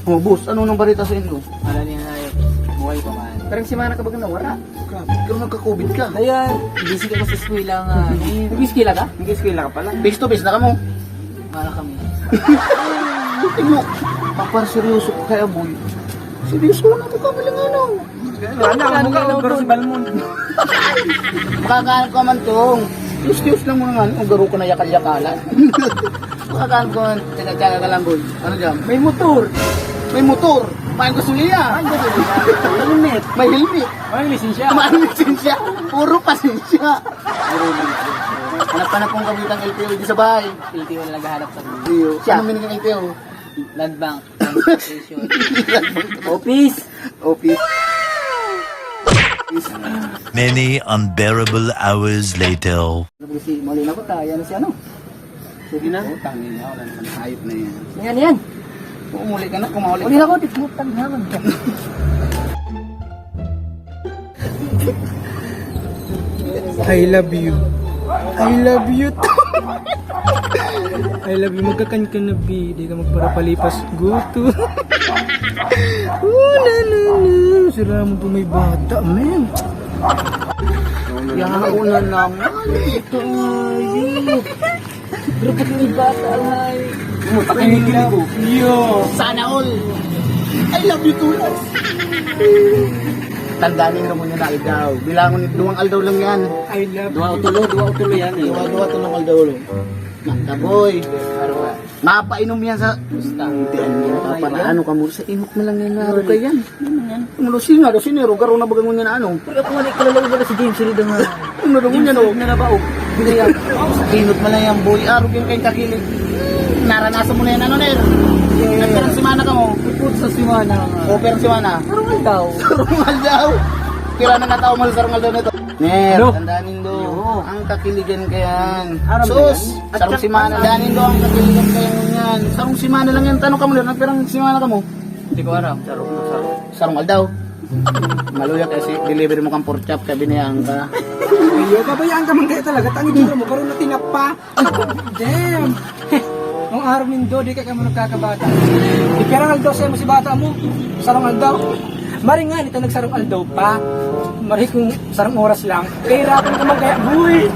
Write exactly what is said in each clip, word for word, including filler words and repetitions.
Oh, boss, ano nang balita sa inyo? Wala niya na yun. Buhay pa man. Parang si Mana ka bagang nawara. Grabe, pero nagka-covid ka. Kaya, busy ka pa sa eskwela nga. Eh, nag-eskwela ka? Nag-eskwela ka pala. Face to face na ka mo. Para kami. Ano? Papar seryoso ko kaya, boy. Seryoso na ko ka pala nga, no? Wala, ang mukha ko, pero si Balmon. Makakaano ka man tong. Tiyos-tiyos lang mo nga, ang garo ko na yakal-yakalan. Makakaano ka man. Teka, teka ka lang, boy. Ano dyan? May motor. May motor. May gasolina. May gasolina. May helmet. May helmet. May lisensya. May lisensya. Puro pasensya. Hanap ka na pong kabitang L T O di sa bahay. L T O na naghahanap sa Iyo. Siya. Ano meaning ng L T O? Land Bank. Transportation. Office. Office. Many unbearable hours later. Kasi mali na ko, tayo na si ano? Sige na. Oh, tangin na, wala naman, hayop na yan. Yan, yan. Kung umuli ka na, kung mauli Uli na ko, tikmutang naman. I love you. I love you too. I love you. Magkakan ka na, B. Di ka magparapalipas guto. Oh, na, na, na. Sira mo pa may bata, man. Yaon na naman. Ito, ay. Pero pag may bata, ay. Pakinig ko. Yo. Sana all. I love you too, Lars. Tandaan ninyo, ngunyan na aldaw. Bilangon, duwang aldaw lang yan. I love Duwa o tulo, duwa o tulo yan eh. Duwa, duwa, tulong aldaw lang. Manta boy. Mapainom yan sa Basta. Tiyan mo, papaano ka mo? Sa inot mo lang yan, naro ka yan. Ano yan? Ang lusina, lusinero, garo na baga ngunyan na ano. Pero ako nga, kilala ko ba si James Reid nga? Ano na ngunyan, oh? Na ba, oh? Hindi yan. Inot mo lang yan, boy. Arog yung kayong kakilig. Naranasan mo na yan, ano, Ner? Yeah. Nagkarang semana ka mo? Ipot sa semana. O, pero semana? Sarong aldaw. Sarong aldaw. Pira na katao mo sa sarong aldaw na ito? Ner, Ano? Tandaan nindo, Yo. Ang kakiligan ka yan. Aram na Sus, yan. At sarong saka semana. Tandaan nindo, ang kakiligan ka yan yan. Sarong semana lang yan. Tanong ka mo, Ner, nagpirang semana ka mo? Hindi ko aram. Sarong, sarong. Sarong aldaw. Maluya kasi delivery mo kang pork chop, kaya binayaan ka. Iyo, babayaan ka man kaya talaga. Tangin mo, karoon na tinapa. Damn! Ang araw nindo, di ka kamo nagkakabata. Ikarang aldaw sa'yo mo si bata mo. Sarong aldaw. Mari nga, nito nagsarong aldaw pa. Mari kung sarong oras lang. Kahirapan ka man kaya, buhay.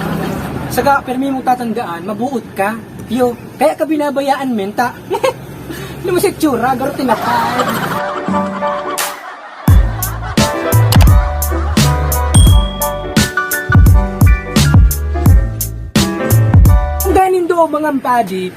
Saga, permi mong tatandaan, mabuot ka. Yo, kaya ka binabayaan, menta. Lumusik tsura, garo tinapay. Ang ganin do, mga padi.